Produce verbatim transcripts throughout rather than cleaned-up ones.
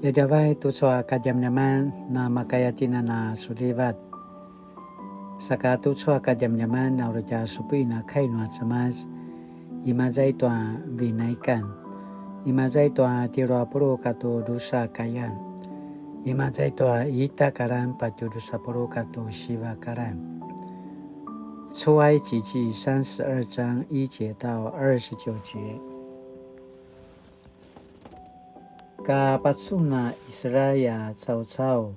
Djavadjavay tucu a kadjamadjaman na makaya tjinana sulivat. Saka tucu a kadjamadjaman na uri tja supuin a kai nua Cemas, imaza i tua Vinaikan, imaza i tua tjelu a puluq katua drusa kayan, imaza i tua ita kalan patje drusa puluq katua siva kalan. 出埃及记三十二章一节到二十九节。 Ka pacun a Israil a caucau,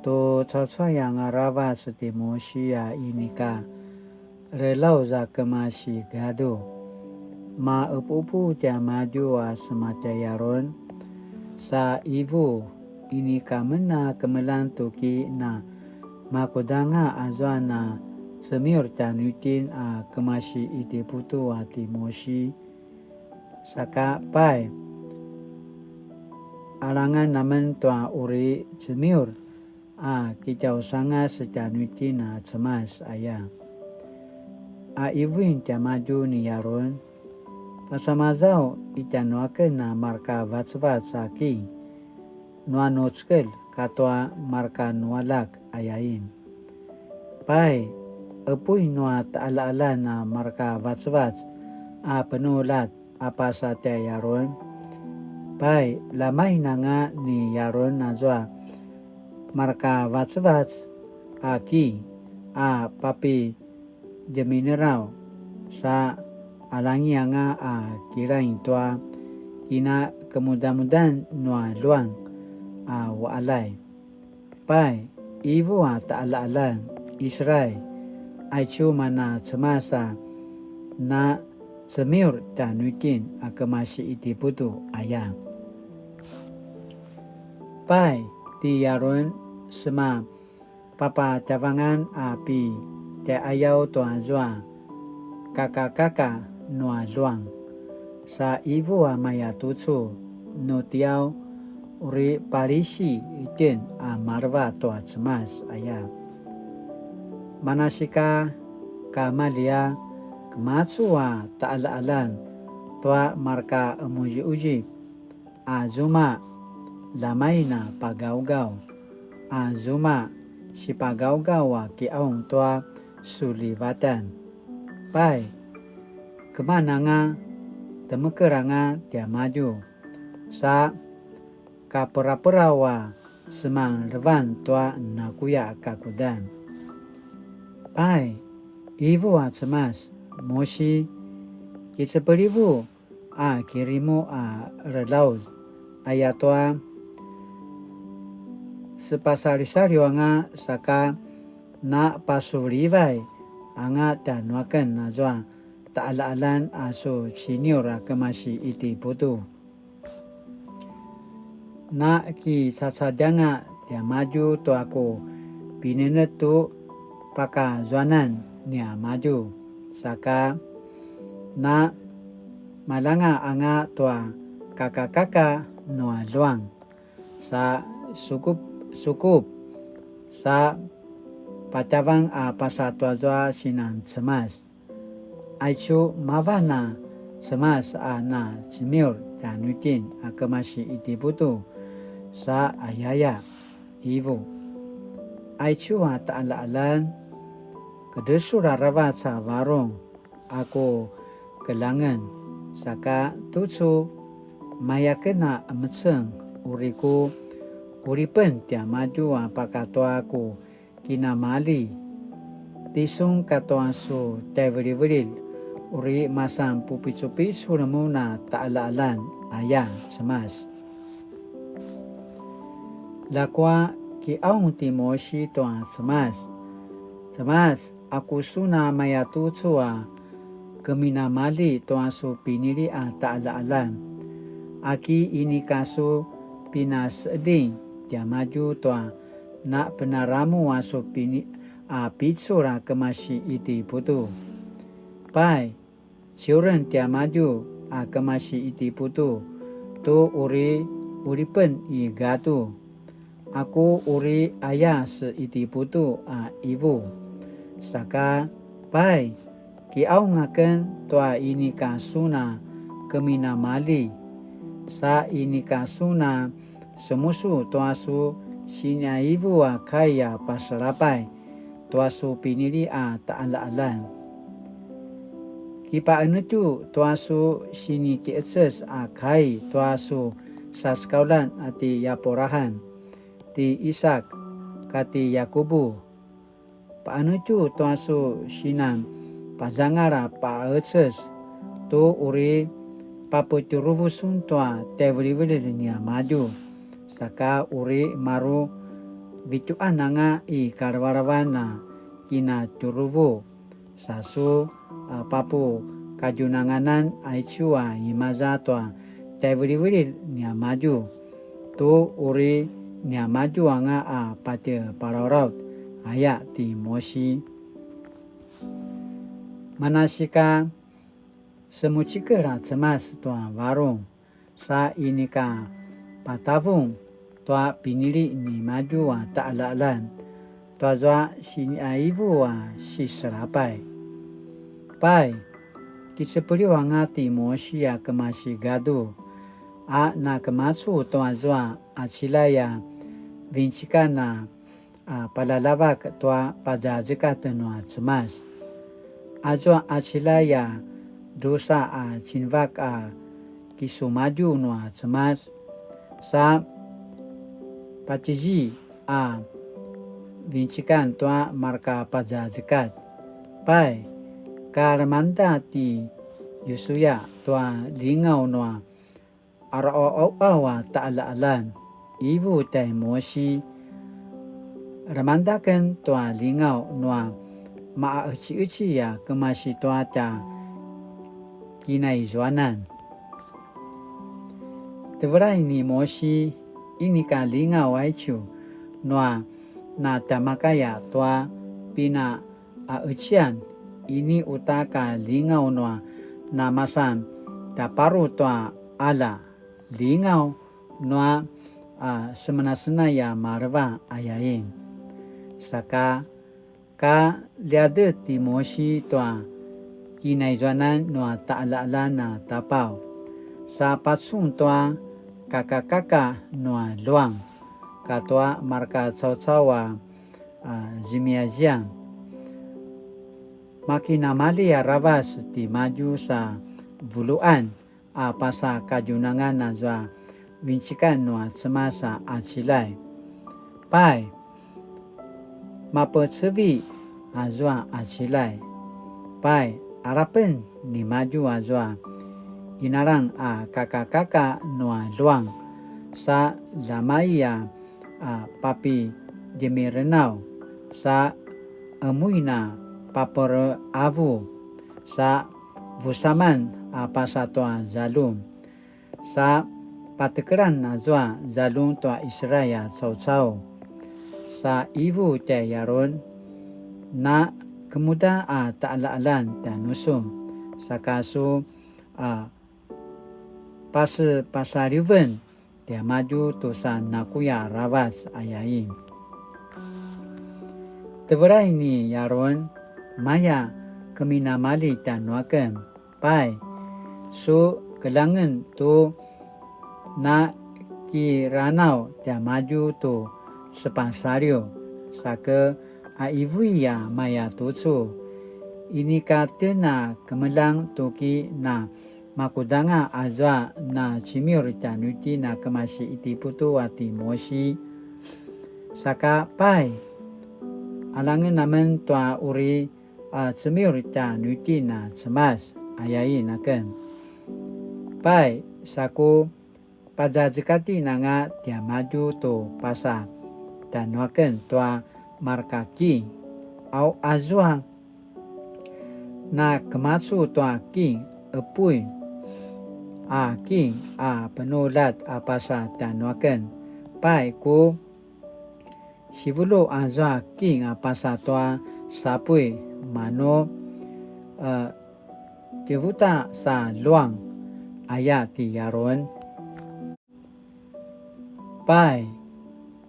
tu caucau anga aravac ti Mosi a inika lelauz a kemasi gadu. Maqepuqepu tiamadju a sema tjai Aron, sa ivu, inika men a kemeljang tu ki na makudanga azua na cemiur tjanuitjen a kemasi Itiputu a ti Mosi. Saka pai, alangan amen tua uri cemiur a kitjausangas tjanuitjen a Cemas aya. A ivuin tiamadju ni Aron, pasamazau i tjanuaken a marka vacevac a ki, nua nucekelj katua marka nualjak ayain. Pai, qepui nua taqaljaqaljan a marka vacevac a penuljat a pasa tjai Aron. Pai, lamain anga ni Aron azua marka vacevac a ki a papi djemineraw sa alangi anga a kilaing tua kinakemudamudan nua luang a uqaljay. Pai, ivu a taqaljaqaljan Israil, aicu mana Cemas a na cemiur tjanuitjen a kemasi Itiputu aya. Pai, ti Aron sema papatjavangan a pi tjaiqayaw tua zua kakakaka nua luang. Sa ivu a maya tucu, nu tiaw uri palisi itjen a maleva tua Cemas aya. Manasika kamalia kemacu a taqaljaqaljan tua marka qemuziquzip a zuma lamain a pagawgaw, a zuma sipagawgaw a kiqaung tua sulivatan. Pai, kemananga temekelanga tiamadju, sa kaperaperaw a semanlevan tua nakuya kakudan. Pai, ivu a Cemas, Mosi, kicepelivu a kirimu a relauz, ayatua sepasalisaliw anga saka napasulivay anga tjanuaken azua taqaljaqaljan a su siniur a kemasi Itiputu. Nakicacadjanga tiamadju tua ku pinenetj tu pakazuanan niamadju, saka na malanga anga tua kakakaka nua luang, sa sukup, sukup, sa patjavang a pasa tuazua sinan Cemas. Aicu mavan a Cemas a na cemiur tjanuitjen a kemasi Itiputu, sa ayaya, ivu. Aicu a taqaljaqaljan, kedresul aravac a varung a ku keljangen, saka tucu mayaken a emeceng uri ku qulipen tiamadju a pakatua ku kinamali. Tisun katua su tjaivilivililj uri masan pupicupicul mun a taqaljaqaljan aya Cemas. Ljakua kiqaung ti Mosi tua Cemas, Cemas, aku sun a mayatucu a keminamali tua su pinili a taqaljaqaljan? Aki inika su pinaseding tiamadju tua napenaramu a su pini-, a picul a kemasi Itiputu? Pai, ciuren tiamadju a kemasi Itiputu tu uri qulipen i gadu. Aku uri aya se Itiputu a ivu. Saka, pai, kiqaung aken tua inika sun a keminamali, sa inika sun a semusu tua su siniaivu a kai a pasalapay tua su pinili a ta'ala'alan. Kipa'enetju tua su siniki'eces a kai tua su sasekaulan a ti Yapurahan, ti Isak, kati Yakubu. Pa'enetju tua su sinan pazangal a pa'eces tu uri papetjuruvu sun tua tjaivilivililj niamadju, saka uri maru vitju'an anga i kalevelevan a kinatjuruvu, sa su, a, papukadjunanganan aicu a imaza tua tjaivilivililj niamadju, tu uri niamadju anga a patje palalaut, aya ti Mosi. Manasika semucikel a Cemas tua varung, sa inika patavung tua pinili nimadju a ta'ala'alan, tua zua siniaivu a siselapay. Pai, kicepeliw anga ti Mosi a kemasi gadu, a nakemacu tua zua acilay a vincikan a a, palalavak tua pazazekat nua Cemas. Azua acilay a drusa a cinvak a kisumadju nua Cemas, sa pacizi a vincikan tua marka pazazekat. Pai, ka lemangda ti Yusuya tua lingaw nua ara'au'au a ta'ala'alan, ivu tjai Mosi. Lemangda aken tua lingaw nua ma'aeci'eci a kemasi tua tja kinaizuanan. Tevelai ni Mosi, inika lingaw aicu nua na tjamakaya tua pina a ecian, ini uta ka lingaw nua namasan taparu tua ala, lingaw nua, a, semenasenay a maleva ayain. Saka ka liadet ti Mosi tua kinaizuanan nua ta'ala'alan a tapaw, sa pacun tua kakakaka nua luang, katua marka caucau a a, zemiyaziyan. Makinamali aravac timadju sa vuluan a pasa kadjunangan azua vincikan nua Cemas a acilay. Pai, mapecevi azua acilay. Pai, alapen nimadju azua inalang a kakakaka nua luang sa lamai a a papidjemirenaw, sa emuin a papereavu, sa vusaman a pasa tua zaljum, sa patekelan azua zaljum tua Israil a caucau, sa ivu tjai Yaron, na kemuda a ta'ala'alan tjanusun, saka su a pasepasaliven tiamadju tusa nakuya aravac ayain. Tevelai ni Yaron, maya keminamali tjanuaken, pai, su keljangen tu nakiranaw tiamadju tu sepasaliw, sake a ivui a maya tucu, inika tjen a kemeljang tuki na makudanga azua na cemiur tjanuitjen a kemasi Itiputu a ti Mosi. Saka pai, alangen amen tua uri a cemiur tjanuitjen a Cemas, ayain aken. Pai, saku pazazekatjen anga tiamadju tu pasa tjanuaken tua marka king, au azua na kemacu tua king epuy a king a penuljat a pasa tjanuaken. Pai ku sivulu azua king a pasa tua sapuy manu, e, tjevuta sa luang, aya ti Yaron. Pai,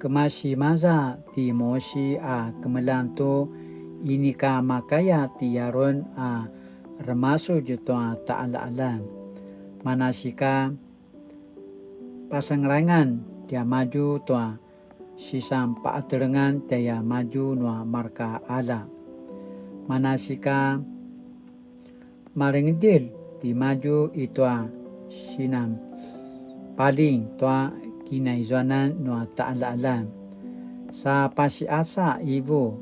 kemasi maza ti Mosi a kemeljang tu inika makaya ti Yaron a remasudj tua ta'ala'alan. Manasika, pasengelangan tiamadju tua sisanpaqatelengan tjaiamadju nua marka qalja. Manasika malengedil timadju i tua sinan paling tua kinaizuanan nua taqaljaqaljan. Sa pasiqaca qivu,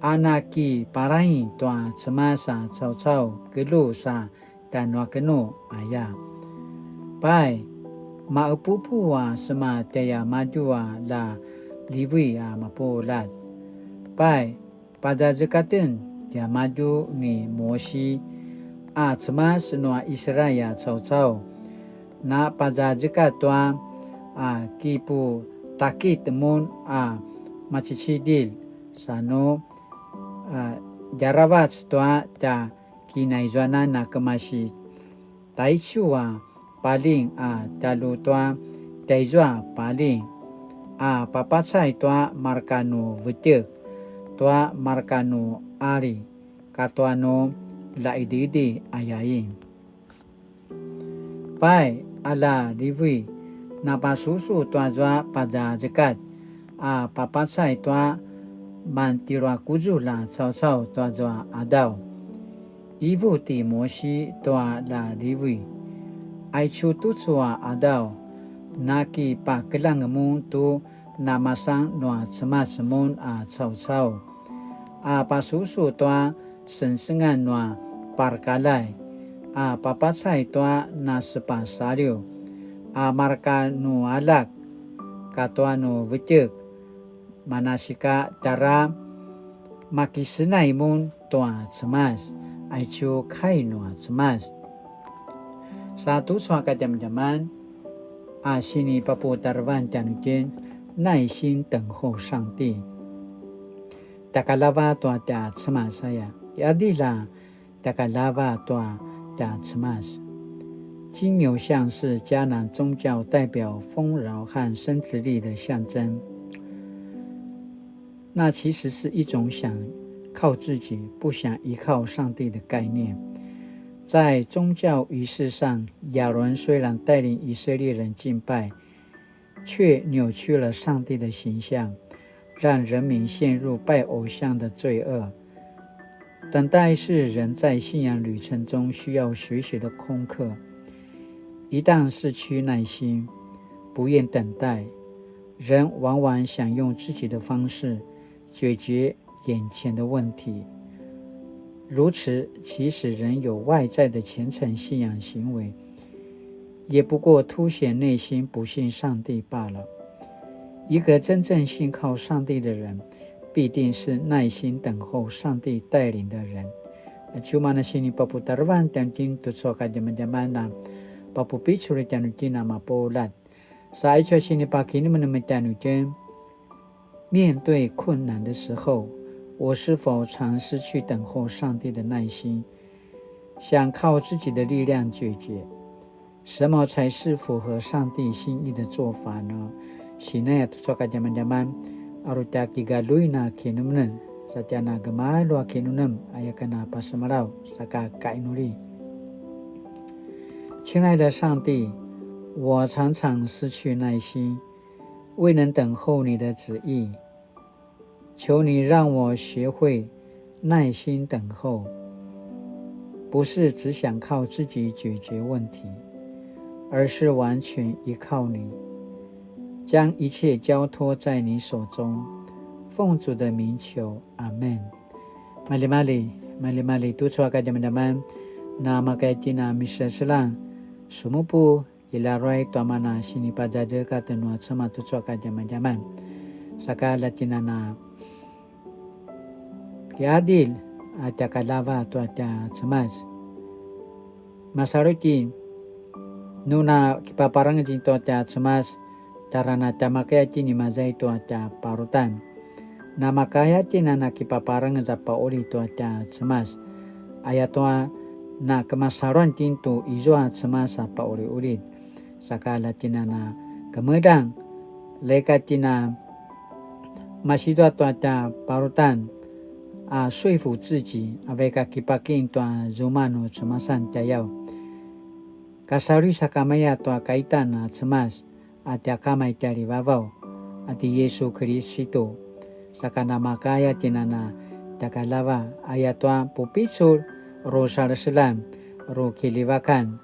a nakipalaing tua Cemas a caucau kelju sa tjanuaken nu aya. Pai, maqepuqepu a sema tjaiamadju a la Livui a mapuljat. Pai, pazazekaten tiamadju ni Mosi a Cemas nua Israil a caucau, na pazazekat tua a kiputakit mun a macicidilj, sa nu a djaravac tua tja kinaizuanan a kemasi taicu a paling a tjalju tua tjaizua paling, a papacay tua marka nu vetjek, tua marka nu qali, katua nu laqidiqidi, ayain. Pai, a la Livui, napasusu tuazua pazazekat, a papacay tua mantjelu a kuzulj a caucau tuazua qadaw. Qivu ti Mosi tua la Livui, aicu tucu a qadaw, nakipakeljang mun tu namasan nua Cemas mun a caucau, a pasusu tua sengsengan nua parakaljai, a papacay tua nasepasaliw, a marka nu aljak, katua nu vetjek, manasika tjara makisenay mun tua Cemas, aicu kai nua Cemas. Sa tucu a kadjamadjaman a sinipaputarevan tjanuitjen, 耐心等候上帝. Tjakalava tua tja Cemas aya. Iadila tjakalava tua tja Cemas. 金牛像是迦南宗教代表丰饶和生殖力的象征。那其实是一种想靠自己，不想依靠上帝的概念。在宗教仪式上，亚伦虽然带领以色列人敬拜，却扭曲了上帝的形象，让人民陷入拜偶像的罪恶。等待是人在信仰旅程中需要学习的功课。一旦失去耐心，不愿等待，人往往想用自己的方式解决眼前的问题。如此，即使人有外在的虔诚信仰行为，也不过凸显内心不信上帝罢了。一个真正信靠上帝的人，必定是耐心等候上帝带领的人。Cuma na sinipaputarevan tjanuitjen tucu a kadjamadjaman a papupicul tjanuitjen a mapuljat. Sa aicu a sinipakinemenem tjanuitjen, 面对困难的时候，我是否常失去等候上帝的耐心，想靠自己的力量解决？什么才是符合上帝心意的做法呢？Sinaya tucu a kadjamadjaman, aru tja kigaluin a kinemenem, sa tja na gemalju a kinemenem, aya ken a pasemalaw, saka kainuli. 亲爱的上帝，我常常失去耐心，未能等候你的旨意。求你让我学会耐心等候，不是只想靠自己解决问题，而是完全依靠你，将一切交托在你手中。奉主的名求，阿们。Maljimalji, maljimalji tucu a kadjamadjaman, na makaya itjen a miseselang, sumupu, kilaruay tua mana sinipazazekatj nua Cemas tucu a kadjamadjaman. Saka la itjen a na kiadil a tja kalava tua tja Cemas. Masalu itjen, nu na kipaparangez itjen tua tja Cemas, tjara na tja makaya itjen i maza i tua tja parutan. Na makaya itjen a na kipaparangez a pauli tua tja Cemas. Ayatua na kemasaluan itjen tu izua Cemas a pauliulit. Saka la itjen a na kemedang, leka itjen a masi tua tua tja parutan a 說服自己 a vaik a kipakim tua zuma nu Cemasan tjayaw. Kasalu sakamaya tua kaitan a Cemas, a tja Kama i tjalivavaw, a ti Yisu Kilisitu. Saka namakaya tjen a na tjakalava, ayatua pupicul ru saleselan, ru kilivakan,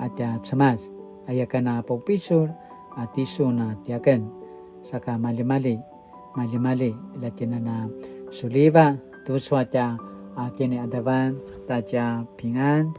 a tja Cemas, aya ken a pupicul a tisun a tiaken. Saka maljimalji, maljimalji, la tjen a na suliva, tucu a tja a kiniadavan, ta tja pingan,